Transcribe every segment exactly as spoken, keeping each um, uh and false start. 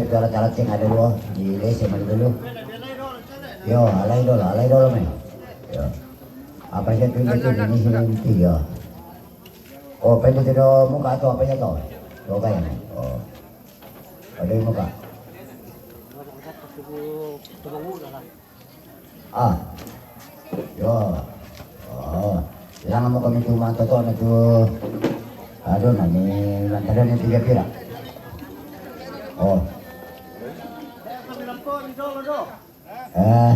Cara-cara sing ada dua di lese mali dulu. Yo, alai dulu, alai dulu, men. Yo. Apa sih itu, itu, ini sih, itu, yo. Oh, pendek itu muka atau apa ya, toh? Lo kayak, oh. Ada yang muka. Ah. Yo. Oh. Bilang sama kami cuma toto na tu. Aduh, nani lantaran yang tiga pira. Oh. Eh.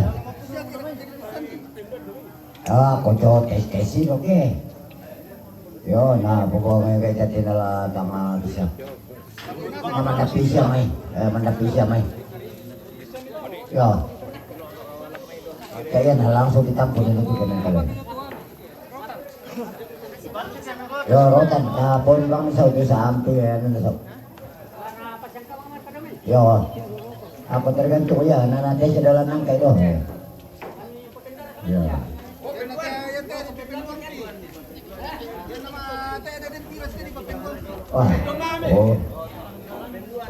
Ah, koco tes-tesi, oke. Yo, nah, pokoknya kayak jadi nala tama bisa. Nah, manda bisa, mai. Eh, manda bisa, mai. Yo. Kaya na langsung ditampun itu kena kalian. Yo, rotan, nah, pon bang sa itu sampai ya, ini sa. Yo. Aku tergantung ya, nana tes dalam nangkai doh. Ya. Wah. Oh.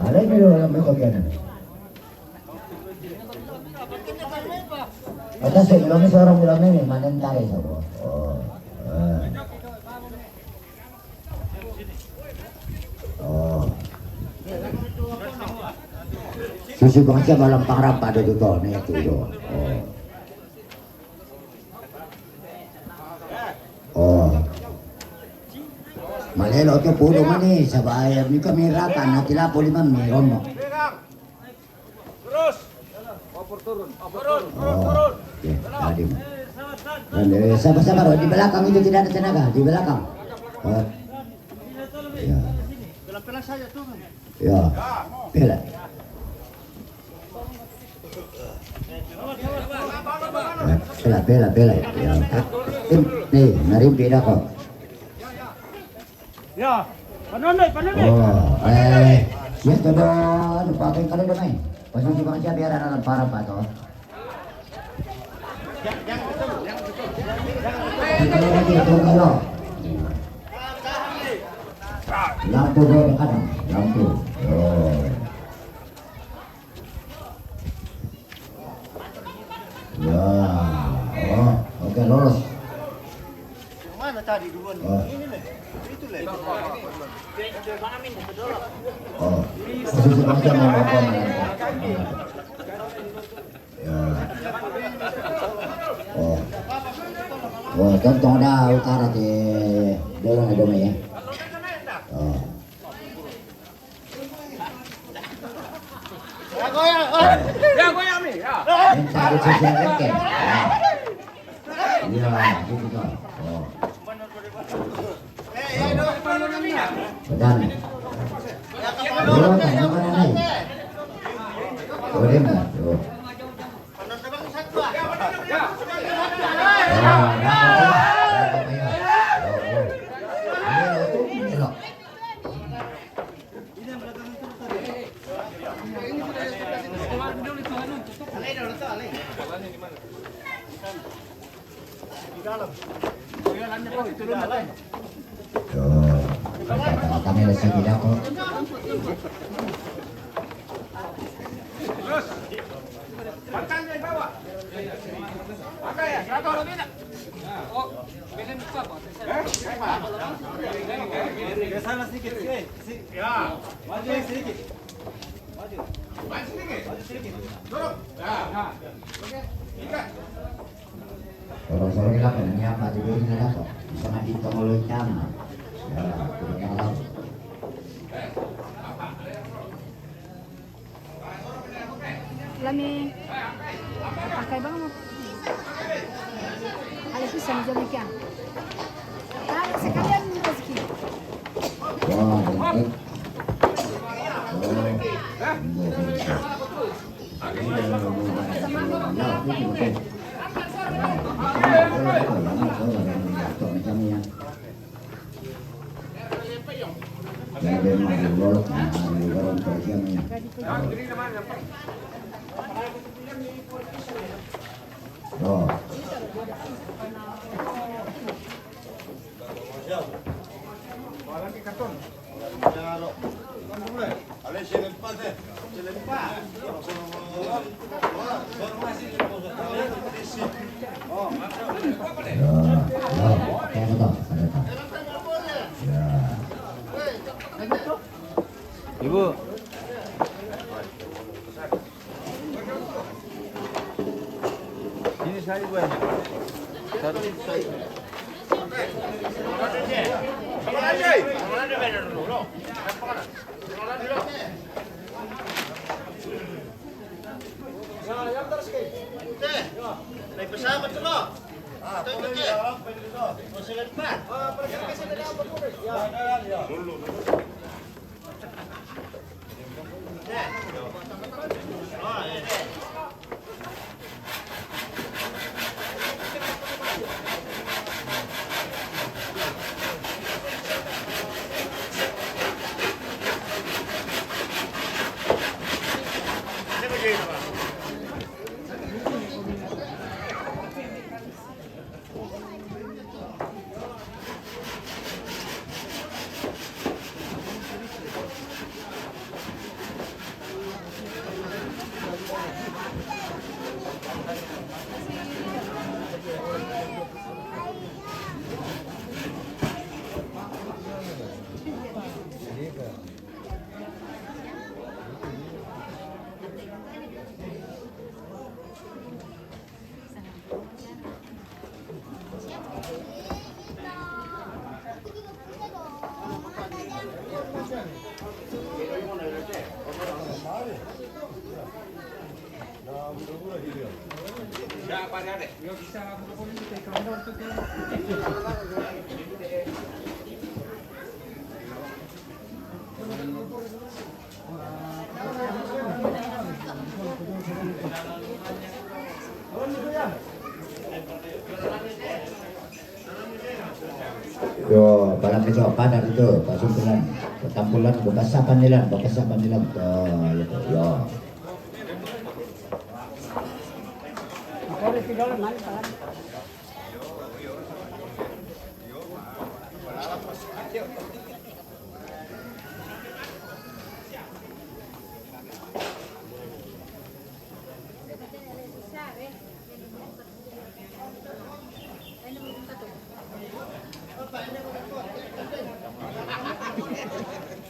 Ada ini dalam itu kena. Atas sing, ini seorang bilang ini, manen tare sabo. Oh. Eh. Oh. Susu bangsa malam pangrap pada tu toh, ni tu toh. Oh. Oh. Malelo tu puro mani, sabaya ni kami rata, nanti lapo lima mi rono. Terus. Oper turun, oper turun. Oh, oke, tadi. Dan, eh, sabar-sabar, di belakang itu tidak ada tenaga, di belakang. Oh. Ya. Pelan-pelan saja tuh. Ya, bela. Ya, bela, bela, bela. Ya. Ini, mari beda kok. Ya, panondoy, panondoy. Oh, eh, ya sudah, lupa apa yang kalian denai. Pasal juga siapa ya, anak para apa tuh? Kita lagi, tunggu lo. Lampu beda kan? Lampu. Oh. Ya, oh, oke, lolos. Yang mana tadi duluan? Oh. Ini nih. Itu leh. Oh. Posisi bangsa mau apa, mana? Ya. Oh. Oh, contoh ada utara ke dalam ada ya. Oh. Ya, goyang, oi. Ya, goyang nih, ya. Minta disesuaikan. Ya. Iya, gitu kan. Oh. Benar. Oh, mana, mana, mana? Oh, dia enggak. Oh. Oh, dapat, ya. Dapat, ya. Oh, oh. Ini loh, tuh, ini loh. Yo, kami lagi tidak kok. Terus. Pantang dari bawah. Pakai ya, seratus lebih nak. Oh, beda lupa, Pak. Eh, apa? Geser sedikit, sini, sini. Ya. Maju sedikit. Maju. Maju sedikit. Maju sedikit. Dorong. Ya. Nah. Oke. Ikat. Dorong, dorong, ikat. Ini apa? Tidur ini ada kok. Bisa mati tongol hitam. Ya, tidur yang lama. Lami pakai bang. Ada pisang jadi kan. Ah, sekalian rezeki. Wah, mantap. Oh, iya, iya. Sama. Nah, itu betul. Nah, itu betul. Nah, itu betul. Nah, itu betul. Nah, itu betul. Ya, ya, kayak betul, saya tahu. Ya. Ibu. Ini saya, Ibu, ya. Satu. Ya, yang terus, Ki. Oke. Naik pesawat, coba. Ah, boleh, ya. Oke. Mau seven empat. Ah, pergi ke sini, ada apa, boleh? Ya. Ya, ya, ya. Dulu, dulu. Yo, barang kecoa padat itu, pasuntulan, ketampulan, bekas sapan nilan, bekas sapan nilan. Yo, yo, yo.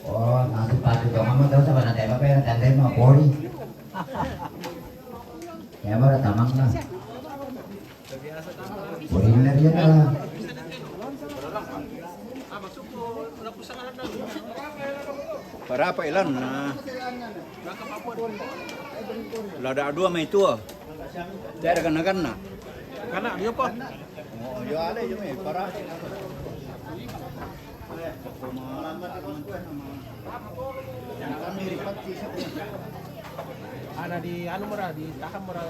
Oh, masih pati dong, kamu tahu siapa nanti apa yang tante mau pori? Ya, baru tamang lah. Pori bener ya lah. Para apa ilan? Nah. Lada dua mai tua. Tiada kena-kena. Kana dia apa? Oh, dia ada je mai para. Yang kami ripati. Ana di anu mura, di tahan mura.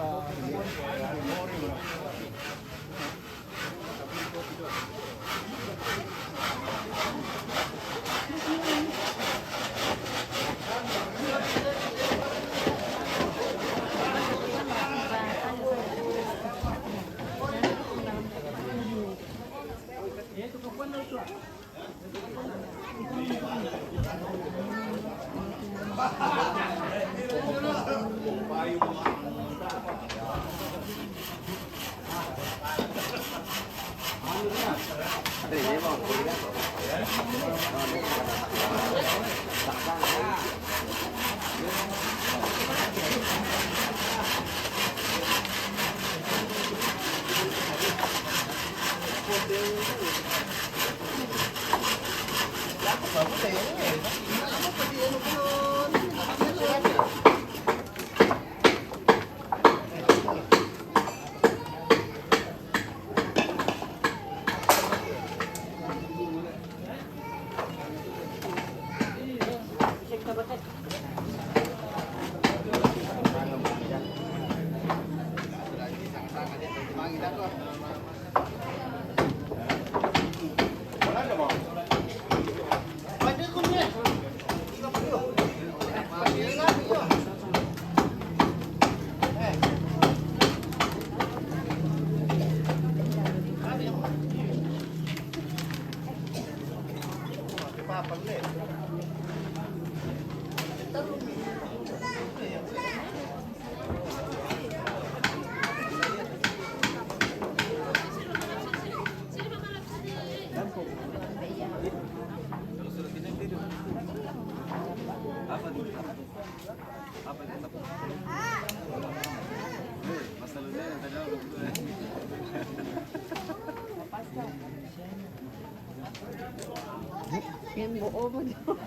Yan, buo mo dyan.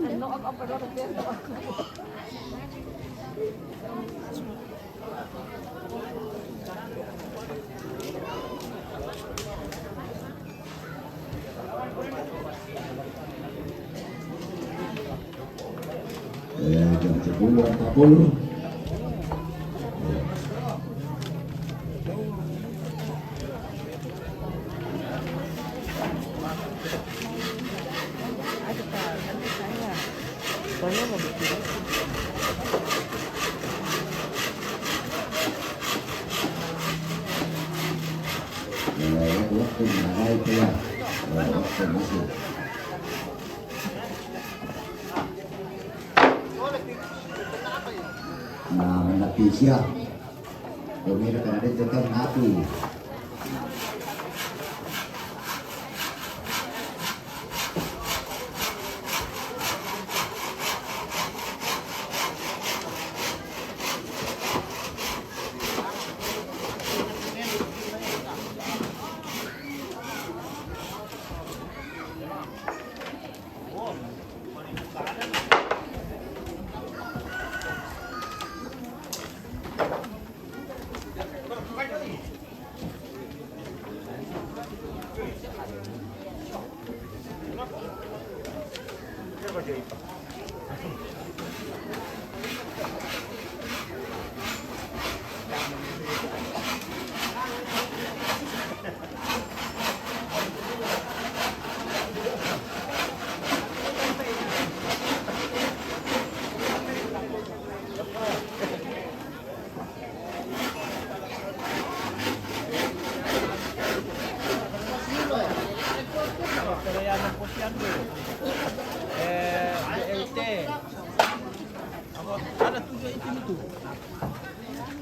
Ano ako, pero ako. Eh, jam sepuluh empat puluh. Na, may napis siya. Tumira ka na rin, ito ang napi.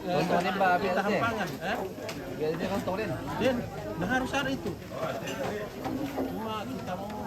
Tontonin ba, Ate? Hampangan, ha? Tontonin. Yan, naharus sana ito. Cuma kita mau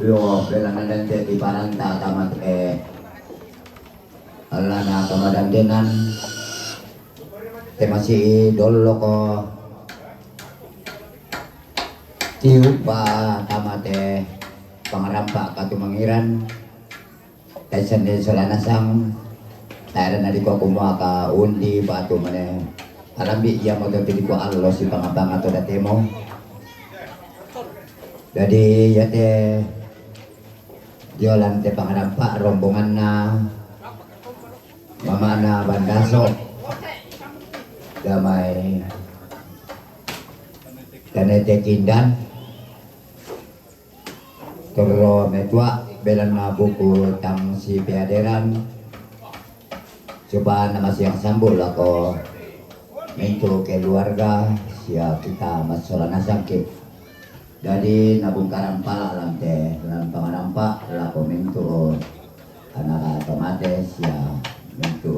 Yo, bela nadante di paranta tamat, eh, ala na kamadandenan. Te masi dollo ko tiup ba tamate pangarampa katumangiran. Taisen de sola nasang, taera na dikua kumua ka undi batu mane. Alambi ia moto te dikua allo si pangabanga to datemo. Jadi ia te diolan te pangarampa rombonganna mamana Bandaso. Damai tanete kindan. Torro metua belanna buku tang si peaderan. Coba nama siang sambul lako mentu keluarga sia kita masola nasangki. Jadi nabungkaran pala lante lan pangarampa lako mentu anaka tomate sia mentu.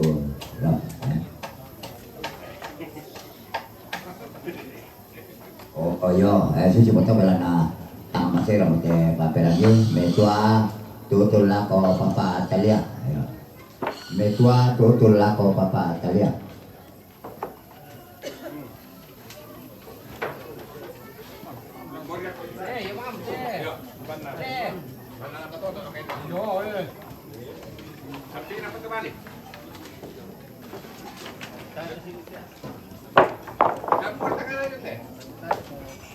Oh, oh, yo, eh, suci moto belana tama sera mote paperangi metua tutul lako papa talia. Yo. Metua tutul lako papa talia.